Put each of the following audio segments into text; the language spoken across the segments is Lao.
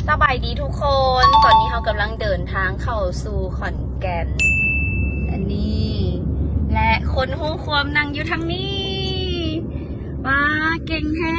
ສະບາຍດີທຸກຄົນ ຕອນນີ້ເຮົາກຳລັງເດີນທາງເຂົ້າສູ່ຂອນແກ່ນ ອັນນີ້ ແລະ ຄົນຮູ້ຄວາມນັ່ງຢູ່ທາງນີ້ ວ້າ ເກັ່ງແທ້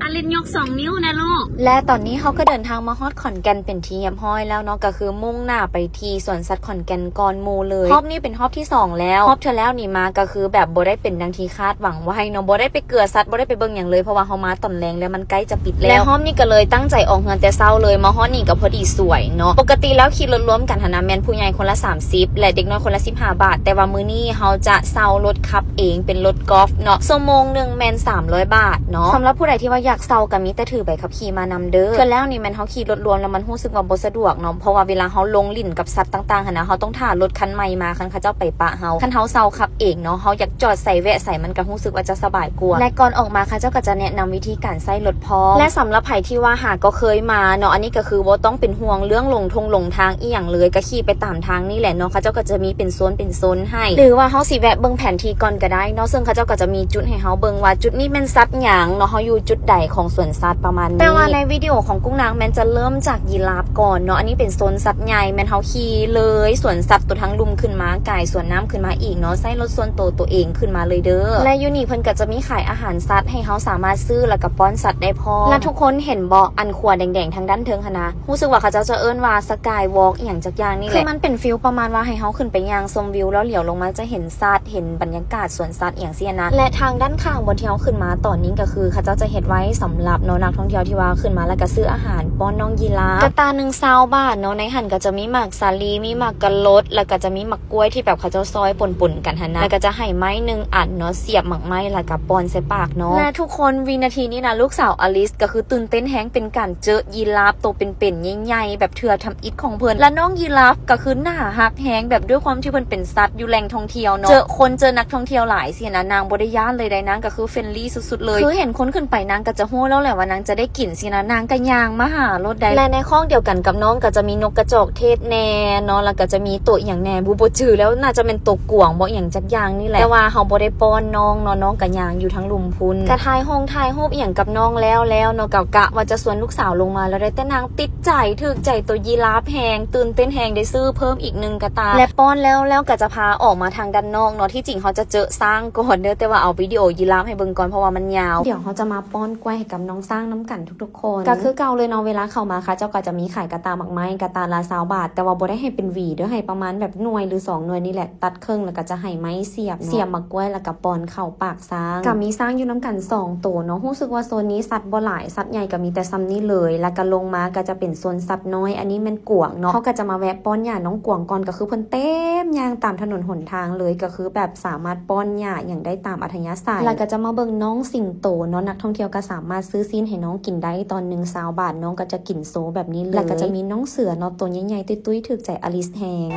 ອາລິນຍົກສອງນິ້ວແນ່ລູກ. ແລະ ຕອນນີ້ເຮົາກໍເດີນທາງມາຮອດຂອນແກ່ນເປັນທີ່ຮຽບຮ້ອຍແລ້ວເນາະ ກໍຄືມຸ່ງໜ້າໄປທີ່ສວນສັດຂອນແກ່ນກ່ອນໝູ່ເລີຍ. ຮອບນີ້ເປັນຮອບທີສອງແລ້ວ ຮອບເທື່ອແລ້ວນີ້ມາກໍຄືແບບບໍ່ໄດ້ເປັນດັ່ງທີ່ຄາດຫວັງໄວ້ເນາະ ບໍ່ໄດ້ໄປເກືອສັດ ບໍ່ໄດ້ໄປເບິ່ງຫຍັງເລີຍ ເພາະວ່າເຮົາມາຕອນແລງແລ້ວມັນໃກ້ຈະປິດແລ້ວ. ແລະ ຮອບນີ້ກໍເລີຍຕັ້ງໃຈອອກເຮືອນແຕ່ເຊົ້າເລີຍ ມາຮອດນີ້ກໍພໍດີສວຍເນາະ. ປົກກະຕິແລ້ວຂີ່ລົດລວມກັນຫັ້ນນະ ແມ່ນຜູ້ໃຫຍ່ຄົນລະສາມສິບ ແລະ ເດັກນ້ອຍຄົນລະສິບຫ້າບາດ ແຕ່ວ່າມື້ນີ້ເຮົາຈະເຊົ່າລົດຂັບເອງ ເປັນລົດກອບເນາະ ຊົ່ວໂມງໜຶ່ງແມ່ນສາມຮ້ອຍບາດເນາະ. ສຳລັບຜູ້ໃດທີ່ວ່າຢາກເຊົ່າກໍມີແຕ່ຖືໃບຂັບຂີ່ມານຳເດີ. ເທື່ອແລ້ວນີ້ແມ່ນເຮົາຂີ່ລົດລວມແລ້ວມັນຮູ້ສຶກວ່າບໍ່ສະດວກເນາະ ເພາະວ່າເວລາເຮົາລົງຫຼິ້ນກັບສັດຕ່າງໆຫັ້ນນະ ເຮົາຕ້ອງຖ້າລົດຄັນໃໝ່ມາ ຄັນເຂົາເຈົ້າໄປປະເຮົາ. ຄັນເຮົາເຊົ່າຂັບເອງເນາະ ເຮົາຢາກຈອດໃສແວະໃສ ມັນກໍຮູ້ສຶກວ່າຈະສະບາຍກວ່າ. ແລະ ກ່ອນອອກມາເຂົາເຈົ້າກໍຈະແນະນຳວິທີການໃຊ້ລົດພ້ອມ ແລະ ສຳລັບໃຜທີ່ວ່າຫາກໍເຄີຍມາເນາະ ອັນນີ້ກໍຄືບໍ່ຕ້ອງເປັນຫ່ວງເລື່ອງຫຼົງທົ່ງຫຼົງທາງອີ່ຫຍັງເລີຍ ກໍຂີ່ໄປຕາມທາງນີ້ແຫຼະເນາະ ເຂົາເຈົ້າກໍຈະມີເປັນໂຊນເປັນໂຊນໃຫ້ ຫຼືວ່າເຮົາຊິແວະເບິ່ງແຜນທີ່ກ່ອນກໍໄດ້ເນາະ ເຊິ່ງເຂົາເຈົ້າກໍຈະມີຈຸດໃຫ້ເຮົາເບິ່ງວ່າຈຸດນີ້ແມ່ນສັດຫຍັງເນາະ ເຮົາຢູ່ຈຸດໃດຂອງສວນສັດປະມານນີ້. ແຕ່ວ່າໃນວິດີໂອຂອງກຸ້ງນາງແມ່ນຈະເລີ່ມຈາກ ຢີລາບກ່ອນເນາະ ອັນນີ້ເປັນໂຊນສັດໃຫຍ່ ແມ່ນເຮົາຂີ່ເລີຍສວນສັດໂຕທາງລຸ່ມຂຶ້ນມາ ກາຍສວນນ້ຳຂຶ້ນມາອີກເນາະ ໃຊ້ລົດສ່ວນໂຕໂຕເອງຂຶ້ນມາເລີຍເດີ. ແລະ ຢູ່ນີ້ເພິ່ນກໍຈະມີຂາຍອາຫານສັດໃຫ້ເຮົາສາມາດຊື້ ແລ້ວກໍປ້ອນສັດໄດ້ພ້ອມ. ແລະ ທຸກຄົນເຫັນບໍ່ ອັນຂົວແດງໆທາງດ້ານເທິງຫັ້ນນະ ຮູ້ສຶກວ່າເຂົາເຈົ້າຈະເອີ້ນວ່າ Skywalk ອີ່ຫຍັງຈັກຢ່າງນີ້ແຫຼະ ຄືມັນເປັນຟີລປະມານວ່າໃຫ້ເຮົາຂຶ້ນໄປຍ່າງຊົມວິວ ແລ້ວຫຼຽວລົງມາຈະເຫັນສັດ ເຫັນບັນຍາກາດສວນສັດອີ່ຫຍັງຊີ້ນະ. ແລະ ທາງດ້ານຂ້າງບ່ອນທີ່ເຮົາຂຶ້ນມາຕອນນີ້ກໍຄື ເຂົາເຈົ້າຈະເຮັດໄວ້ສຳລັບເນາະ ນັກທ່ອງທ່ຽວທີ່ວ່າຂຶ້ນມາແລ້ວກໍຊື້ອາຫານປ້ອນນ້ອງຢີລາບ. ກະຕ່າໜຶ່ງຊາວບາດເນາະ ໃນຫັ້ນກໍຈະມີໝາກສາລີ ມີໝາກກະລົດ ແລ້ວກໍຈະມີໝາກກ້ວຍທີ່ແບບເຂົາເຈົ້າຊອຍປົນໆກັນຫັ້ນນະ ແລ້ວກໍຈະໃຫ້ໄມ້ໜຶ່ງອັນເນາະ ສຽບໝາກໄມ້ແລ້ວກໍປ້ອນໃສ່ປາກນ້ອງ. ແລະ ທຸກຄົນ ວິນາທີນີ້ນະ ລູກສາວອາລິສກໍຄືຕື່ນເຕັ້ນແຮງ ເປັນການເຈີຢີລາບໂຕເປັນໆໃຫຍ່ໆ ແບບເທື່ອທຳອິດຂອງເພິ່ນ ແລະ ນ້ອງຢີລາບກໍຄືໜ້າຮັກແຮງ ແບບດ້ວຍຄວາມທີ່ເພິ່ນເປັນສັດຢູ່ແຫຼ່ງທ່ອງທ່ຽວເນາະ ເຈີຄົນເຈີນັກທ່ອງທ່ຽວຫຼາຍ ຊີ້ນະ ນາງບໍ່ໄດ້ຢ້ານເລີຍໃດ ນາງກໍຄືເຟຣນລີສຸດໆເລີຍ ຄືເຫັນຄົນຂຶ້ນໄປນາງກໍຈະຮູ້ແລ້ວແຫຼະວ່ານາງຈະໄດ້ກິນຊີ້ນະ ນາງກໍຍ່າງມາຫາໂລດໃດ. ແລະ ໃນຄອກດຽວກັນກັບນ້ອງກໍຈະມີນົກກະຈອກເທດແດ່ເນາະ ແລ້ວກໍຈະມີໂຕອີ່ຫຍັງແດ່ ບໍ່ ບໍ່ຈື່ແລ້ວ ໜ້າຈະແມ່ນໂຕກວາງບໍ ອີ່ຫຍັງຈັກຢ່າງນີ້ແຫຼະ ແຕ່ວ່າເຮົາບໍ່ໄດ້ປ້ອນນ້ອງເນາະ ນ້ອງກໍຍ່າງຢູ່ທາງລຸ່ມພຸ້ນ. ກະຖ່າຍຮົງຖ່າຍຮູບອີ່ຫຍັງກັບນ້ອງແລ້ວແລ້ວເນາະ ກໍກະວ່າຈະຊວນລູກສາວລົງມາແລ້ວເດ້ ແຕ່ນາງຕິດໃຈ ຖືກໃຈໂຕຢີລາບແຮງ ຕື່ນເຕັ້ນແຮງ ໄດ້ຊື້ເພີ່ມອີກໜຶ່ງກະຕ່າ ແລະ ປ້ອນແລ້ວແລ້ວກໍຈະພາອອກມາທາງດ້ານນອກເນາະ ທີ່ຈິງເຮົາຈະເຈີຊ້າງ ກ່ອນເດີ ແຕ່ວ່າເອົາວິດີໂອຢີລາບໃຫ້ເບິ່ງກ່ອນ ເພາະວ່າມັນຍາວ. ດຽວເຮົາຈະມາປ້ອນກ້ວຍໃຫ້ກັບນ້ອງຊ້າງນຳກັນທຸກໆຄົນ. ກໍຄືເກົ່າເລີຍເນາະ ເວລາເຂົ້າມາເຂົາເຈົ້າກໍຈະມີຂາຍກະຕ່າໝາກໄມ້ ກະຕ່າລະຊາວບາດ ແຕ່ວ່າບໍ່ໄດ້ໃຫ້ເປັນຫວີເດີ ໃຫ້ປະມານແບບໜ່ວຍ ຫຼື ສອງໜ່ວຍນີ້ແຫຼະ ຕັດເຄິ່ງ ແລ້ວກໍຈະໃຫ້ໄມ້ສຽບເນາະ ສຽບໝາກກ້ວຍ ແລ້ວກໍປ້ອນເຂົ້າປາກຊ້າງ. ກໍມີຊ້າງຢູ່ນຳກັນສອງໂຕເນາະ ຮູ້ສຶກວ່າໂຊນນີ້ສັດບໍ່ຫຼາຍ ສັດໃຫຍ່ກໍມີແຕ່ຊ່ຳນີ້ເລີຍ ແລ້ວກໍລົງມາກໍຈະເປັນໂຊນສັດນ້ອຍ ອັນນີ້ແມ່ນກວາງເນາະ ເຮົາກໍຈະມາແວະປ້ອນຫຍ້ານ້ອງກວາງກ່ອນ ກໍຄືເພິ່ນເຕັມຍ່າງຕາມຖະໜົນຫົນທາງເລີຍ ກໍ ຄືແບບສາມາດປ້ອນຫຍ້າຫຍັງໄດ້ຕາມອັດທະຍາໄສ ແລ້ວກໍຈະມາເບິ່ງນ້ອງສິງໂຕເນາະ ນັກທ່ອງທ່ຽວກໍສາມາດຊື້ຊີ້ນໃຫ້ນ້ອງກິນໄດ້ ຕອນໜຶ່ງຊາວບາດ ນ້ອງກໍຈະກິນໂຊແບບນີ້ເລີຍ ແລ້ວກໍຈະມີນ້ອງເສືອເນາະ ໂຕໃຫຍ່ໆຕຸ້ຍໆ ຖືກໃຈອາລິສແຮງ.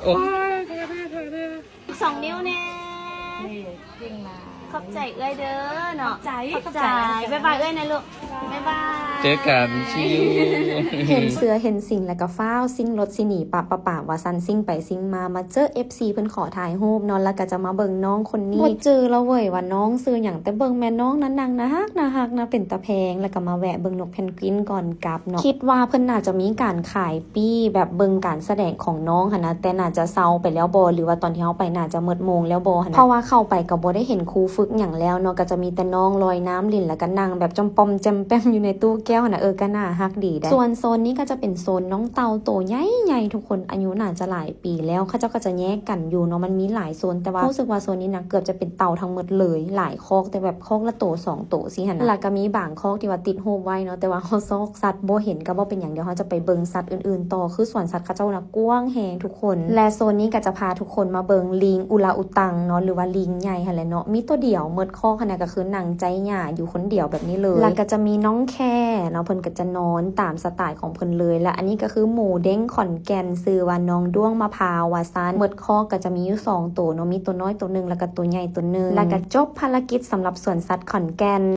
ໂອ້ຍ ສອງນິ້ວແນ່ ຂອບໃຈເອື້ອຍເດີເນາະ ຂອບໃຈ ຂອບໃຈ ບາຍບາຍເອື້ອຍແນ່ລູກ ບາຍບາຍ ເຈີກັນ ຊີຢູ ເຫັນເສືອເຫັນສິງແລ້ວກໍຟ້າວຊິ່ງລົດຊິໜີປະປະປາວ່າຊັ້ນ ຊິ່ງໄປຊິ່ງມາ ມາເຈີເອັຟຊີເພິ່ນຂໍຖ່າຍຮູບເນາະ ແລ້ວກໍຈະມາເບິ່ງນ້ອງຄົນນີ້ ບໍ່ເຈີແລ້ວເວີຍວ່ານ້ອງຊື່ຫຍັງ ແຕ່ເບິ່ງແມ່ນ້ອງນັ້ນນາງໜ້າຮັກໜ້າຮັກນະ ເປັນຕາແພງ ແລ້ວກໍມາແວະເບິ່ງນົກແພນກວິນກ່ອນກັບເນາະ ຄິດວ່າເພິ່ນໜ້າຈະມີການຂາຍ ປີ້ແບບເບິ່ງການສະແດງຂອງນ້ອງຫັ້ນນະ ແຕ່ໜ້າຈະເຊົາໄປແລ້ວບໍ ຫຼືວ່າຕອນທີ່ເຮົາໄປໜ້າຈະໝົດໂມງແລ້ວບໍຫັ້ນນະ ເພາະວ່າເຂົ້າໄປກໍບໍ່ໄດ້ເຫັນຄູຝຶກຫຍັງແລ້ວເນາະ ກໍຈະມີແຕ່ນ້ອງລອຍນ້ຳຫຼິ້ນ ແລ້ວກໍນັ່ງແບບຈອມປ້ອມແຈ່ມແປ້ມຢູ່ໃນຕູ້ແກ້ວຫັ້ນນະ ເອີ ກໍໜ້າຮັກດີໃດ໋. ສ່ວນໂຊນນີ້ກໍຈະເປັນໂຊນນ້ອງເຕົ່າໂຕໃຫຍ່ໆ ທຸກຄົນ ອາຍຸໜ້າຈະຫຼາຍປີແລ້ວ ເຂົາເຈົ້າກໍຈະແຍກກັນຢູ່ເນາະ ມັນມີຫຼາຍໂຊນ ແຕ່ວ່າຮູ້ສຶກວ່າໂຊນນີ້ນະ ເກືອບຈະເປັນເຕົ່າທັງໝົດເລີຍ ຫຼາຍຄອກ ແຕ່ແບບຄອກລະໂຕສອງໂຕຊີ້ຫັ້ນນະ ແລ້ວກໍມີບາງຄອກທີ່ວ່າຕິດຮູບໄວ້ເນາະ ແຕ່ວ່າເຮົາຊອກ ສັດບໍ່ເຫັນກໍບໍ່ເປັນຫຍັງ ດຽວເຮົາຈະໄປເບິ່ງສັດອື່ນໆຕໍ່ ຄືສວນສັດເຂົາເຈົ້ານະກວ້າງແຮງທຸກຄົນ ແລະ ໂຊນນີ້ກໍຈະພາທຸກຄົນມາເບິ່ງລີງອຸລາອຸຕັງເນາະ ຫຼືວ່າລີງໃຫຍ່ຫັ້ນແຫຼະເນາະ ມີໂຕດຽວໝົດຄອກຫັ້ນນະ ກໍຄືນັ່ງໄຈຫຍ້າຢູ່ຄົນດຽວແບບນີ້ເລີຍ ແລ້ວກໍຈະມີນ້ອງແຄເນາະ ເພິ່ນກໍຈະນອນຕາມສະໄຕຂອງເພິ່ນເລີຍ ແລະ ອັນນີ້ກໍຄືໝູເດ້ງຂອນແກ່ນ ຊື່ວ່ານ້ອງດ້ວງມະພ້າວວ່າຊັ້ນ ໝົດຄອກກໍຈະມີຢູ່ສອງໂຕເນາະ ມີໂຕນ້ອຍໂຕໜຶ່ງ ແລ້ວກໍໂຕໃຫຍ່ໂຕໜຶ່ງ ແລ້ວກໍຈົບພາລະກິດສຳລັບສວນສັດຂອນແກ່ນ.